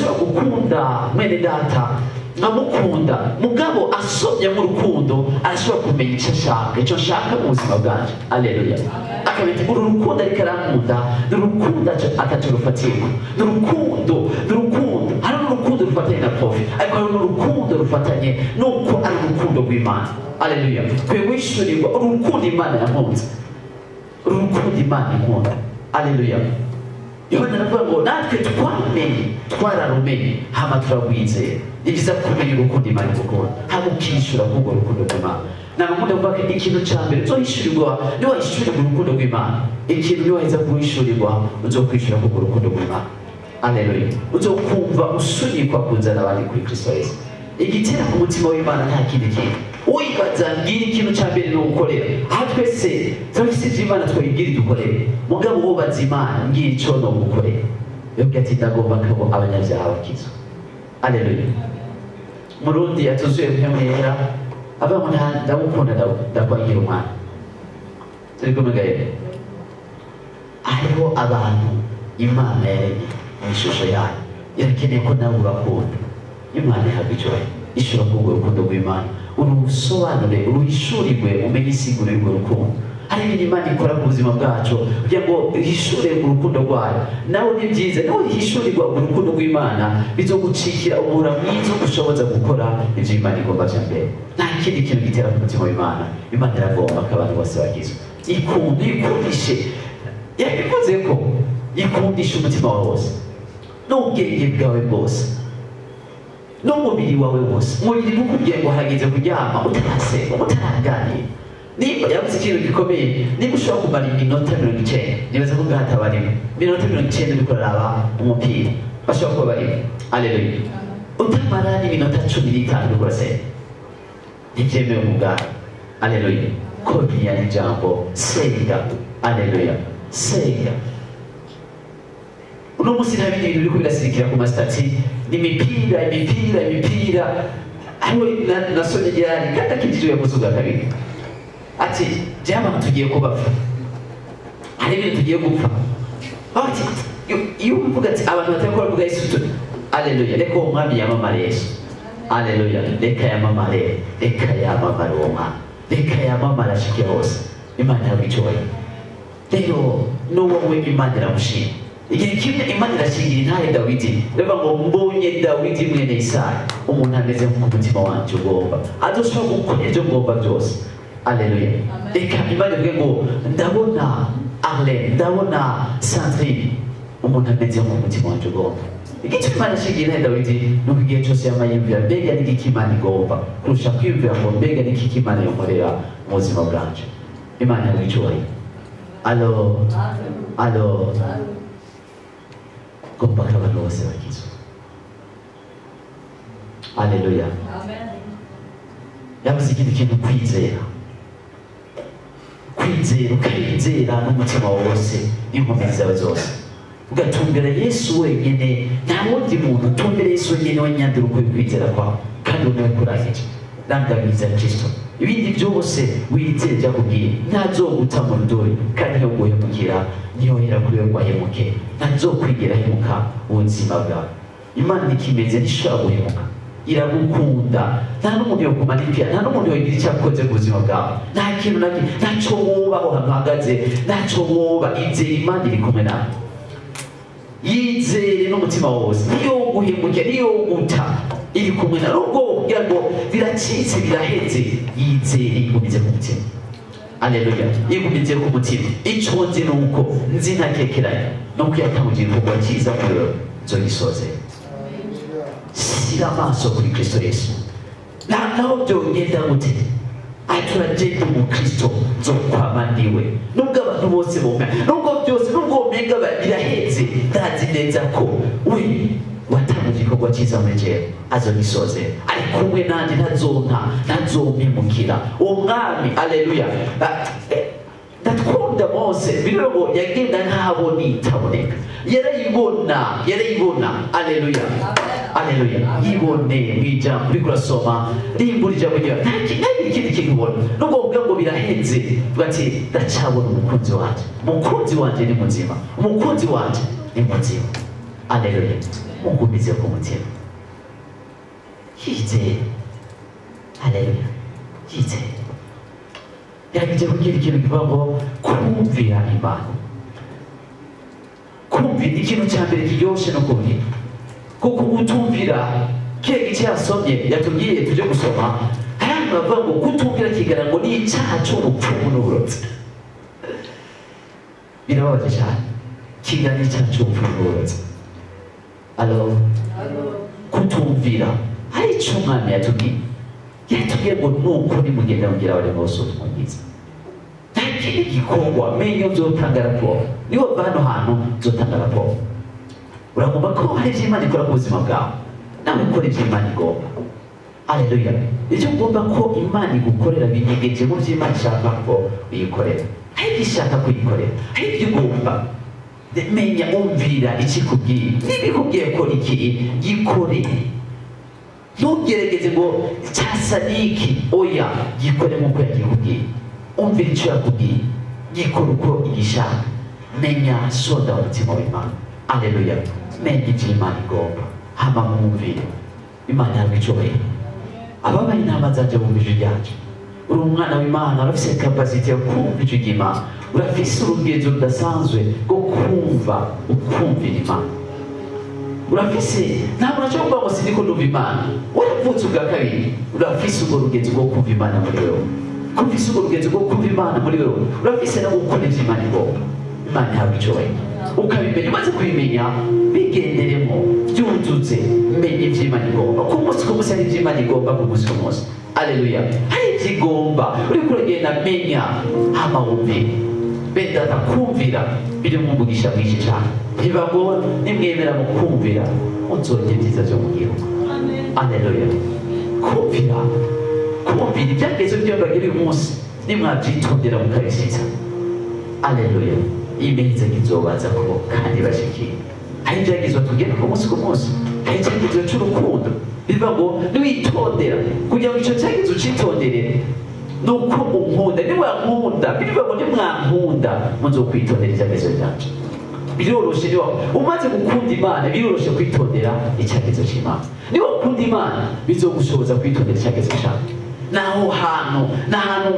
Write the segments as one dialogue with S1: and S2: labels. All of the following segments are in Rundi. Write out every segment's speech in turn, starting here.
S1: Ndashobora gukunda mwene data nkamukunda, mugabo asomye mu rukundo arashobora kumenya icyo ashaka, icyo nshaka mu buzima bwanje. Aleluya. Akamenya uru rukundo ariko arankunda, ni urukundo ataco rufatiyeko, ni urukundo, ni urukundo. Hari n'urukundo rufatanye na profit, ariko hari n'urukundo rufatanye nuko ari urukundo rw'Imana. Aleluya. Kwe wishurirwa urukundo Imana yankunze, urukundo Imana inkunda. Aleluya. Yohana aravuga ngo natwe twamenye, twararumenye, hama turarwizera. Ni byiza kumenya urukundo Imana igukunda, hama ukishyura k'urwo rukundo rw'Imana. Ntabwo kuvuga ko ikintu cya mbere uzohishurirwa, niwahishurirwa urukundo rw'Imana, ikintu niwaheza guhishurirwa uzokwishyura k'urwo rukundo rw'Imana. Aleluya. Uzokumva usunikwa kuzana abandi kuri Kristo Yesu. Igitera ku mutima w'Imana nta kindi kintu. Uyibaza ngira ikintu cya mbere ni ugukorera. Aha twese turafise ivyo Imana twibwira dukorere, mugabo wubaza Imana ngira ico no gukorera, yabwiye ati ndagomba ko abanyabyaha bakizwa. Aleluya. Murundi yatuzuye mpemu yera avuga ngo ndagukunda, ndakwangira umwana. Turi kumwe gahe? Hariho abantu Imana yaremye mu ishusho yayo, irakeneye ko nawe ubakunda. Imana ihabwa icyubahiro, ishura k'urwo rukundo rw'Imana, urusobanure, uruhishurirwe, umenye isiguro y'urwo rukundo. Hari ibintu Imana ikora ku buzima bwacu kugira ngo ihishure urukundo rwayo. Nawe ni byiza, nawe uhishurirwa urukundo rw'Imana, bizogucikira umuhora mwiza ugushoboza gukora ivyo Imana igomba vya mbere. Nta kindi kintu gitera ku mutima w'Imana. Imana iragomba ko abantu bose bagizwe. Ikunda, ikundishe, yabivuze ko ikundisha umutima wawe wose n'ubwenge bwawe bwose n'umubiri wawe wose. Umubiri ntukubwiye ngo harageze kuryama utarasenga, utaraganira. Niba yavuze ikintu gikomeye, niba ushobora kumara iminota 90, nibaza ko ngaha atabarimo iminota 90 uriko uraraba umupira, bashobora kuba barimo. Aleluya. Utamara n'iminota 15 uriko urasenga, ntibyemewe mu bwawe. Aleluya. Kopiya n'ijambo senga. Aleluya. Senga. Uno munsi nta bindi bintu biriko birasirikira ku masitati, ni imipira, imipira, imipira. Hariho nasomye ryari kandi akijijwe yavuze ubwa kabiri ati jewe abantu tugiye kubapfa, hari ibintu tugiye gupfa. Ati iyo uvuga ati abantu batari kuvuga Yesu tu. Aleluya. Reka uwo mwami yamamare Yesu. Aleluya. Reka yamamare, reka yamamare uwo mwami, reka yamamare ashike hose. Imana ihabwe icyubahiro. Rero n'uwo we Imana iramushima. Igihe kimwe Imana irashingira intare Dawidi, iravuga ngo mbonye Dawidi mwene Isayi, umuntu ameze nk'umutima wanje ugomba, adoshobora gukora ibyo ngomba byose. Aleluya. Reka Imana ivuge ngo ndabona Arlene, ndabona Sandrine, umuntu ameze nk'umutima wanje ugomba. Igituma Imana ishingira intare Dawidi ni uko igihe cyose yama yiyumvira mbega ni iki Imana igomba, kurusha kwiyumvira ngo mbega ni iki Imana yonkorera mu buzima bwanje. Imana ihabwe icyubahiro. Alo, alo. Ngomba ko abantu bose bakizwa. Aleluya. Yavuze ikindi kintu, kwizera. Kwizera, ukizera n'umutima wawe wose n'inkomezi zawe zose, ugatumbera Yesu wenyine, nta wundi muntu. Utumbere Yesu wenyine, we nyanduruko y'ukwizera kwawe, kandi unawe kurangije ndangamiza Kristo. Ibindi byose wizere byakubwiye, ntazoguta mu rudori, kandi ntiyoguhemukira, ntiyohera kuri we ngo ahemuke, ntazokwigera ahemuka ubuzima bwawe. Imana ikimeze ntishobora guhemuka, iragukunda. Nta n'umuntu yokumanipira, nta n'umuntu yogira icyo akoze ku buzima bwawe, nta kintu na kimwe, ntacyo woba aho hantu uhagaze, ntacyo woba. Izere Imana iri kumwe nawe, yizere n'umutima wose, ntiyoguhemuke, ntiyoguta, iri kumwe nawe. Nubwo kugira ngo biracitse biraheze, yizere igumize ku mutima. Aleluya. Igumize ku mutima. Ico nzi ni uko nzi ntakekeranya nuko yatanguje igikorwa cyiza muri wewe, nzogisoze. Shyira amaso kuri Kristo Yesu. Naho byogenda gute, aturagenda umukristo nzokwama ndiwe. Nubwo abantu bose bomenya, nubwo byose, nubwo womenga biraheze, ndazi neza ko we watanguje igikorwa cyiza muri jewe azogisoze, ari kumwe nanjye, ntazonta, ntazompemukira. Uwo mwami, aleluya. Ndakunda Mose, birivuga ngo yagenda nk'aho itaboneka, yarayibona, yarayibona. Aleluya. Aleluya. Yibone mu ijambo uriko urasoma, rimbura ijambo ryawe, nta kindi kintu ubona. Nubwo uvuga ngo birahenze, uvuga ati ndacabona umukunzi wanje, umukunzi wanje ni muzima, umukunzi wanje ni muzima. Aleluya. Mugumize ku mutima. Yizere. Haleluya. Yizere. Yagije kugira ikintu kivuga ngo kumvira Imana. Kumvira ikintu cya mbere kiryoshe no kumvira. Kuko utumvira kiriya gice yasomye yatubwiye tujye gusoma, hari abantu bavuga ngo kutumvira kigana ngo ni icyaha cy'ubupfumu n'uburozi. Birababaje cyane. Kigana icyaha cy'ubupfumu n'uburozi. Alo, kutumvira hari icyo umwami yatubwiye. Yatubwiye ngo nuko nimugenda mugira abari bose ubutumwa bwiza. Nta kindi gikorwa menya uzotanga raporo. Niba uva hano hantu uzotanga raporo. Uragomba ko hari ibyo Imana ikora ku buzima bwawe. Nawe ukora ibyo Imana igomba. Haleluya. Icyo ugomba ko Imana igukorera binyegeje mu byo Imana ishaka ko uyikorera. Hari ibyo ishaka kuyikorera. Hari ibyo ugomba. Menya umvira ikikubwiye. Niba ikubwiye kora iki, gikore. Ntugerageze ngo cyasa n'iki, oya, gikore nk'uko yakikubwiye. Umvira icyo yakubwiye, gikore uko igishaka. Menya sonda umutima w'Imana. Haleluya. Menya ibyo Imana igomba. Hama mwumvire. Imana yawe icyubahiro. Ababaye intama zanjye bumva ijwi ryanjye. Uri umwana w'Imana, urafise kapasite yo kumva ijwi ry'Imana. Urafise urugenzo rudasanzwe rwo kumva ukumvira Imana. Urafise ntabwo nacyo kuvuga ngo sindiko ndumva Imana. Waravutse ubwa kabiri, urafise urwo rugenzo rwo kumva Imana muri wewe. Kumvise urwo rugenzo rwo kumva Imana muri wewe, urafise no gukora ibyo Imana igomba. Imana yawe icyubahiro. Ukabimenya, umaze kubimenya bigenderemo, byuzuze, menye ibyo Imana igomba. Ku munsi ku munsi hari ibyo Imana igomba, ku munsi ku munsi. Haleluya. Hari ibyo igomba. Uriko uragenda menya hama wumvire. Bene data, kumvira biri mu mugisha mwinshi cyane. Ntibagora nimwemera mu kumvira muzongera ibyiza byo mu gihugu. Haleluya. Kumvira, kumvira ibyageze byo bagira uyu munsi nimwabyitondera mukabishyitsa. Haleluya. Imeza izobaza ko kandi bashikiye. Hari ibyagezwe tugenda ku munsi ku munsi. Hari icyagezwe cy'urukundo. Bivuga ngo niwitondera kugira ngo icyo cyagezwe ucitondere nuko unkunda. Niwankunda, bivuga ngo nimwankunda muzokwitondera ibyagezwe byanje. Biroroshe niba umaze gukunda Imana, biroroshe kwitondera icyagezo cy'Imana. Niba ukunda Imana bizogushoboza kwitondera icyagezo cyawe. Naho hantu, nahantu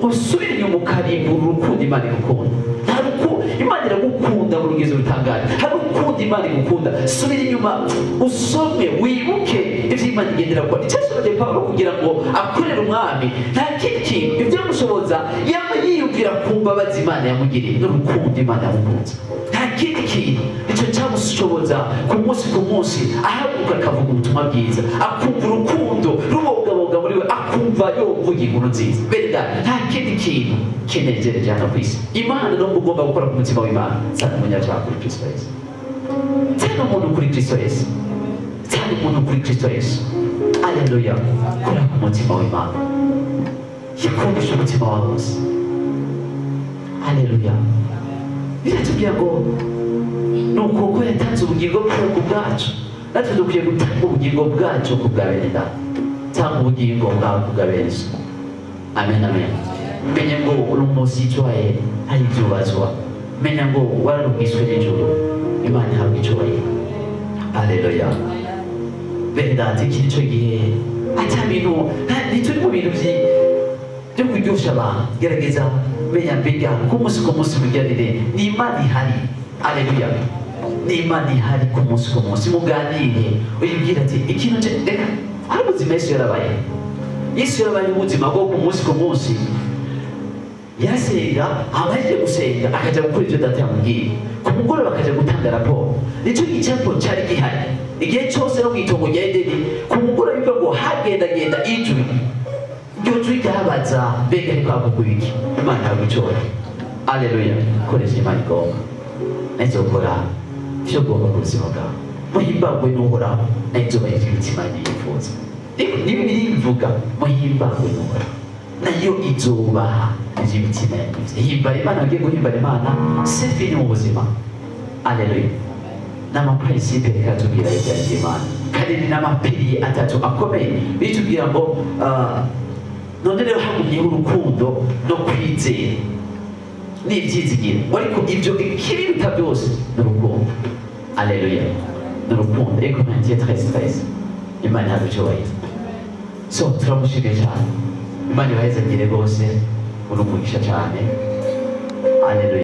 S1: usubira inyuma ukarimbura urukundo Imana igukunda. Nta rukundo Imana iragukunda mu rugezo rutangaje. Hari urukundo Imana igukunda. Subira inyuma usome wibuke ibyo Imana igendera gukora. Icyashoboje Pawulo kugira ngo akorere umwami nta kindi kintu ibyamushoboza yaba yiyumvira ku mbabazi Imana yamugiriye n'urukundo Imana yamukunze. Nta kindi kintu icyo cyamushoboza ku munsi ku munsi ahaguruka akavuga ubutumwa bwiza, akumva urukundo rubogaboga muri we, akumva yovuga inkuru nziza. Bene data, nta kindi kintu kinejereje hano ku isi. Imana nubwo ugomba gukora ku mutima w'Imana, sana umunyacyaha kuri Kristo Yesu. Sana umuntu kuri Kristo Yesu. Sana umuntu kuri Kristo Yesu. Haleluya. Kora ku mutima w'Imana. Yikundisha umutima wawe wose. Haleluya. Biratubwira ngo nuko ko yatanze ubugingo bwe ku bwacu, natwe dukwiye gutanga ubugingo bwacu ku bwa bene data. Tanga ubugingo bwawe ku bwa bene so. Amen, amen. Menya ngo uri umusitwaye hari ibyo ubazwa. Menya ngo wararubwiswe n'ijuru. Imana ihabwa icyubahiro. Haleluya. Bene data, iki nicyo gihe ata bintu ntituri mu bintu byo kuryoshya abantu. Gerageza menya mbega ku munsi ku munsi muganire ni Imana ihari. Haleluya. Ni Imana ihari ku munsi ku munsi muganire. Uyibwira ati ikintu reka hari ubuzima Yesu yarabaye. Yesu yarabaye ubuzima bwo ku munsi ku munsi. Yasenga, amajije gusenga akajya gukora ibyo data yamubwiye. Ku mugoroba akajya gutanga raporo. Nicyo gicapo cyari gihari. Igihe cyose no mu itongo rya Edeni, ku mugoroba bivuga ngo hagendagenda ijwi. Iryo jwi ryabaza mbega ariko havuga iki? Imana yawe icyubahiro. Haleluya. Koresha Imana igomba. Nizokora icyo ugomba ku buzima bwawe. Muhimbagwe n'Uhoraho, nayo imitima yifuza. Ni Bibiliya ivuga muhimbagwe n'Uhoraho, nayo izubaha iby'imitima yifuza. Himbara Imana, ugiye guhimbara Imana c'est fini mu buzima. Haleluya. N'amaprincipe reka tubwira iby'Imana. Kandi ni n'amapilier atatu akomeye bitubwira ngo none rero hagumyeho urukundo no kwizera n'ibyizigiro, ariko ibyo ikibiruta byose ni urukundo. Haleluya. Ni urukundo. 1 Corinthiens 13:13. Imana ihabwe icyubahiro. So turamushimiye cyane. Imana ibahezagire rwose, urumugisha cyane. Haleluya.